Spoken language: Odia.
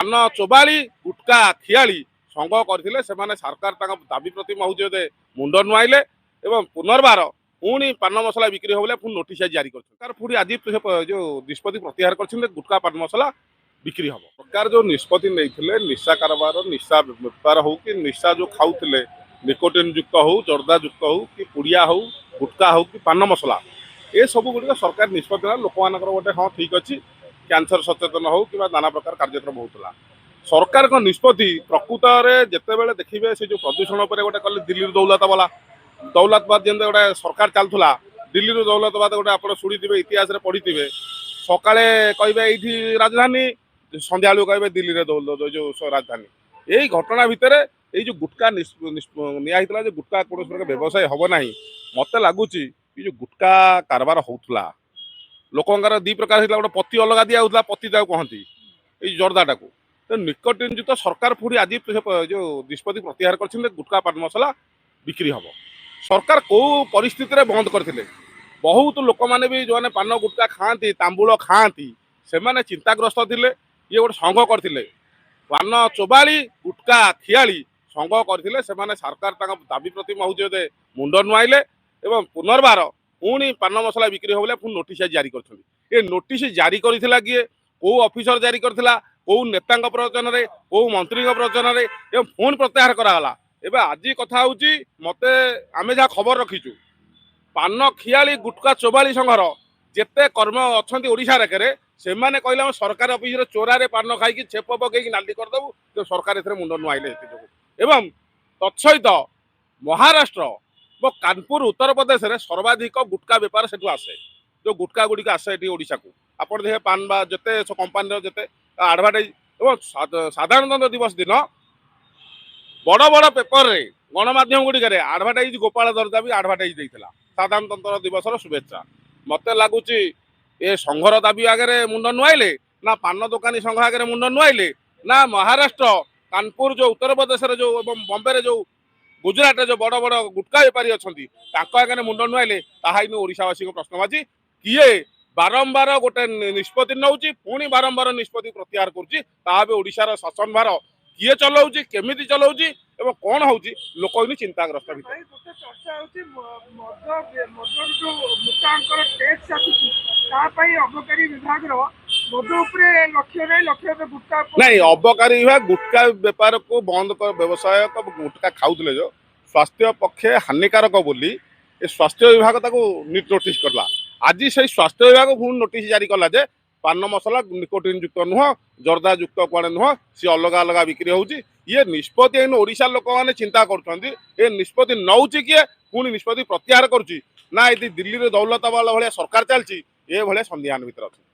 ପାନ ଚୋବାଳି, ଗୁଟକା ଖିଆଳି ସଂଘ କରିଥିଲେ। ସେମାନେ ସରକାର ତାଙ୍କ ଦାବି ପ୍ରତି ମହୁଜରେ ମୁଣ୍ଡ ନୁଆଇଲେ ଏବଂ ପୁନର୍ବାର ପୁଣି ପାନ ମସଲା ବିକ୍ରି ହେବ ବୋଲି ପୁଣି ନୋଟିସ୍ ଆଜି ଜାରି କରିଛନ୍ତି। ସରକାର ପୁଣି ଆଜି ଯେଉଁ ନିଷ୍ପତ୍ତି ପ୍ରତ୍ୟାହାର କରିଛନ୍ତି, ଗୁଟକା ପାନ ମସଲା ବିକ୍ରି ହେବ। ସରକାର ଯେଉଁ ନିଷ୍ପତ୍ତି ନେଇଥିଲେ, ନିଶା କାରବାର, ନିଶା ବେପାର ହଉ କି ନିଶା ଯେଉଁ ଖାଉଥିଲେ, ନିକୋଟିନ୍ ଯୁକ୍ତ ହଉ, ଜର୍ଦା ଯୁକ୍ତ ହଉ କି ପୁଡ଼ିଆ ହଉ, ଗୁଟକା ହଉ କି ପାନ ମସଲା, ଏସବୁ ଗୁଡ଼ିକ ସରକାର ନିଷ୍ପତ୍ତି ନେଲା। ଲୋକମାନଙ୍କର ଗୋଟେ ହଁ ଠିକ୍ ଅଛି, କ୍ୟାନ୍ସର ସଚେତନ ହଉ କିମ୍ବା ନାନା ପ୍ରକାର କାର୍ଯ୍ୟକ୍ରମ ହେଉଥିଲା। ସରକାରଙ୍କ ନିଷ୍ପତ୍ତି ପ୍ରକୃତରେ ଯେତେବେଳେ ଦେଖିବେ, ସେ ଯେଉଁ ପ୍ରଦୂଷଣ ଉପରେ ଗୋଟେ କଲେ, ଦିଲ୍ଲୀରୁ ଦୌଲତ ବାଲା ଦୌଲତବାଦ ଯେମିତି ଗୋଟେ ସରକାର ଚାଲୁଥିଲା, ଦିଲ୍ଲୀରୁ ଦୌଲତବାଦ ଗୋଟେ ଆପଣ ଶୁଣିଥିବେ, ଇତିହାସରେ ପଢିଥିବେ। ସକାଳେ କହିବେ ଏଇଠି ରାଜଧାନୀ, ସନ୍ଧ୍ୟାବେଳକୁ କହିବେ ଦିଲ୍ଲୀରେ ଦୌଲତ ଯୋଉ ରାଜଧାନୀ। ଏଇ ଘଟଣା ଭିତରେ ଏଇ ଯୋଉ ଗୁଟକା ନିଆ ହେଇଥିଲା ଯେ ଗୁଟକା କୌଣସି ପ୍ରକାର ବ୍ୟବସାୟ ହବ ନାହିଁ, ମତେ ଲାଗୁଛି ଏଇ ଯୋଉ ଗୁଟକା କାରବାର ହଉଥିଲା, ଲୋକଙ୍କର ଦି ପ୍ରକାର ହେଇଥିଲା। ଗୋଟେ ପତି ଅଲଗା ଦିଆ ହଉଥିଲା, ପତି ତାକୁ କହନ୍ତି ଏଇ ଜର୍ଦାଟାକୁ। ତ ନିକୋଟିନ୍ ଯୁକ୍ତ ସରକାର ପୁଣି ଆଜି ଯୋଉ ନିଷ୍ପତ୍ତି ପ୍ରତ୍ୟାହାର କରିଛନ୍ତି, ଗୁଟକା ପାନ ମସଲା ବିକ୍ରି ହବ। ସରକାର କୋଉ ପରିସ୍ଥିତିରେ ବନ୍ଦ କରିଥିଲେ? ବହୁତ ଲୋକମାନେ ବି ଯେଉଁମାନେ ପାନ ଗୁଟକା ଖାଆନ୍ତି, ତାମ୍ବୁଳ ଖାଆନ୍ତି, ସେମାନେ ଚିନ୍ତାଗ୍ରସ୍ତ ଥିଲେ। ଇଏ ଗୋଟେ ସଂଘ କରିଥିଲେ, ପାନ ଚୋବାଳି, ଗୁଟକା ଖିଆଳି ସଂଘ କରିଥିଲେ। ସେମାନେ ସରକାର ତାଙ୍କ ଦାବି ପ୍ରତି ମହୁଜରେ ମୁଣ୍ଡ ନୁଆଇଲେ ଏବଂ ପୁନର୍ବାର ପୁଣି ପାନ ମସଲା ବିକ୍ରି ହେବ ବୋଲି ପୁଣି ନୋଟିସ୍ ଆଜି ଜାରି କରିଛନ୍ତି। ଏ ନୋଟିସ୍ ଜାରି କରିଥିଲା କିଏ? କୋଉ ଅଫିସର ଜାରି କରିଥିଲା? କୋଉ ନେତାଙ୍କ ପ୍ରରୋଚନାରେ? କୋଉ ମନ୍ତ୍ରୀଙ୍କ ପ୍ରରୋଚନାରେ? ଏବଂ ପୁଣି ପ୍ରତ୍ୟାହାର କରାଗଲା। ଏବେ ଆଜି କଥା ହଉଛି, ମତେ ଆମେ ଯାହା ଖବର ରଖିଛୁ, ପାନ ଖିଆଳି ଗୁଟକା ଚୋବାଳି ସଂଘର ଯେତେ କର୍ମ ଅଛନ୍ତି ଓଡ଼ିଶା ରେଖରେ, ସେମାନେ କହିଲେ ଆମେ ସରକାରୀ ଅଫିସରେ ଚୋରାରେ ପାନ ଖାଇକି ଛେପ ପକେଇକି ନାଲି କରିଦେବୁ। ତ ସରକାର ଏଥିରେ ମୁଣ୍ଡ ନୁଆଇଲେ ଏଥିଯୋଗୁଁ। ଏବଂ ତତ୍ସହିତ ମହାରାଷ୍ଟ୍ର ଓ କାନପୁର, ଉତ୍ତରପ୍ରଦେଶରେ ସର୍ବାଧିକ ଗୁଟକା ବେପାର ସେଠୁ ଆସେ। ଯେଉଁ ଗୁଟକା ଗୁଡ଼ିକ ଆସେ ଏଠି ଓଡ଼ିଶାକୁ, ଆପଣ ଦେଖିବେ ପାନ ବା ଯେତେ କମ୍ପାନୀର ଯେତେ ଆଡ଼ଭର୍ଟାଇଜ ଏବଂ ସାଧାରଣତନ୍ତ୍ର ଦିବସ ଦିନ ବଡ଼ ବଡ଼ ପେପରରେ, ଗଣମାଧ୍ୟମ ଗୁଡ଼ିକରେ ଆଡ଼ଭର୍ଟାଇଜ, ଗୋପାଳ ଦରଜା ବି ଆଡ଼ଭର୍ଟାଇଜ ଦେଇଥିଲା ସାଧାରଣତନ୍ତ୍ର ଦିବସର ଶୁଭେଚ୍ଛା। ମତେ ଲାଗୁଛି ଏ ସଂଘର ଦାବି ଆଗରେ ମୁଣ୍ଡ ନୁଆଇଲେ ନା ପାନ ଦୋକାନୀ ସଂଘ ଆଗରେ ମୁଣ୍ଡ ନୁଆଇଲେ, ନା ମହାରାଷ୍ଟ୍ର, କାନପୁର, ଯୋଉ ଉତ୍ତରପ୍ରଦେଶରେ ଯୋଉ ଏବଂ ବମ୍ବେରେ ଯୋଉ, ଗୁଜୁରାଟରେ ଯୋଉ ବଡ଼ ବଡ଼ ଗୁଟକା ବେପାରୀ ଅଛନ୍ତି, ତାଙ୍କ ଆଗରେ ମୁଣ୍ଡ ନୁଆଇଲେ, ତାହା ହିଁ ଓଡ଼ିଶାବାସୀଙ୍କ ପ୍ରଶ୍ନବାଚୀ। କିଏ ବାରମ୍ବାର ଗୋଟେ ନିଷ୍ପତ୍ତି ନେଉଛି, ପୁଣି ବାରମ୍ବାର ନିଷ୍ପତ୍ତି ପ୍ରତ୍ୟାହାର କରୁଛି, ତାହା ବି ଓଡ଼ିଶାର ଶାସନ ଭାର କିଏ ଚଲାଉଛି, କେମିତି ଚଲାଉଛି ଏବଂ କ'ଣ ହଉଛି, ଲୋକ ହିଁ ଚିନ୍ତାଗ୍ରସ୍ତ ଭିତରେ। ଭାଇ, ଗୋଟେ ଚର୍ଚ୍ଚା ହଉଛି ମଦର ଯୋଉ ମୋଟା ଅଙ୍କର ଟ୍ୟାକ୍ସ ଆସୁଛି, ତା ପାଇଁ ଅବକାରୀ ବିଭାଗର ମଦ ଉପରେ ଲକ୍ଷ୍ୟ ନାହିଁ, ଲକ୍ଷ୍ୟ ଏବେ ଗୁଟକା ଉପରେ। ନାଇଁ, ଅବକାରୀ ବିଭାଗ ଗୁଟକା ବେପାରକୁ ବନ୍ଦ ବ୍ୟବସାୟ, ଗୁଟକା ଖାଉଥିଲେ ଯୋଉ, ସ୍ୱାସ୍ଥ୍ୟ ପକ୍ଷେ ହାନିକାରକ ବୋଲି ଏ ସ୍ୱାସ୍ଥ୍ୟ ବିଭାଗ ତାକୁ ନୋଟିସ୍ କଲା। ଆଜି ସେଇ ସ୍ୱାସ୍ଥ୍ୟ ବିଭାଗ ପୁଣି ନୋଟିସ୍ ଜାରି କଲା ଯେ ପାନ ମସଲା ନିକୋଟିନ୍ ଯୁକ୍ତ ନୁହଁ, ଜର୍ଦା ଯୁକ୍ତ କୁଆଡ଼େ ନୁହଁ, ସିଏ ଅଲଗା ଅଲଗା ବିକ୍ରି ହଉଛି। ଇଏ ନିଷ୍ପତ୍ତି ଏଇନୁ ଓଡ଼ିଶା ଲୋକମାନେ ଚିନ୍ତା କରୁଛନ୍ତି, ଏ ନିଷ୍ପତ୍ତି ନଉଛି କିଏ, ପୁଣି ନିଷ୍ପତ୍ତି ପ୍ରତ୍ୟାହାର କରୁଛି, ନା ଏଠି ଦିଲ୍ଲୀରେ ଦୌଲତ ବାଲା ଭଳିଆ ସରକାର ଚାଲିଛି, ଏ ଭଳିଆ ସନ୍ଦିହାନ ଭିତରେ ଅଛନ୍ତି।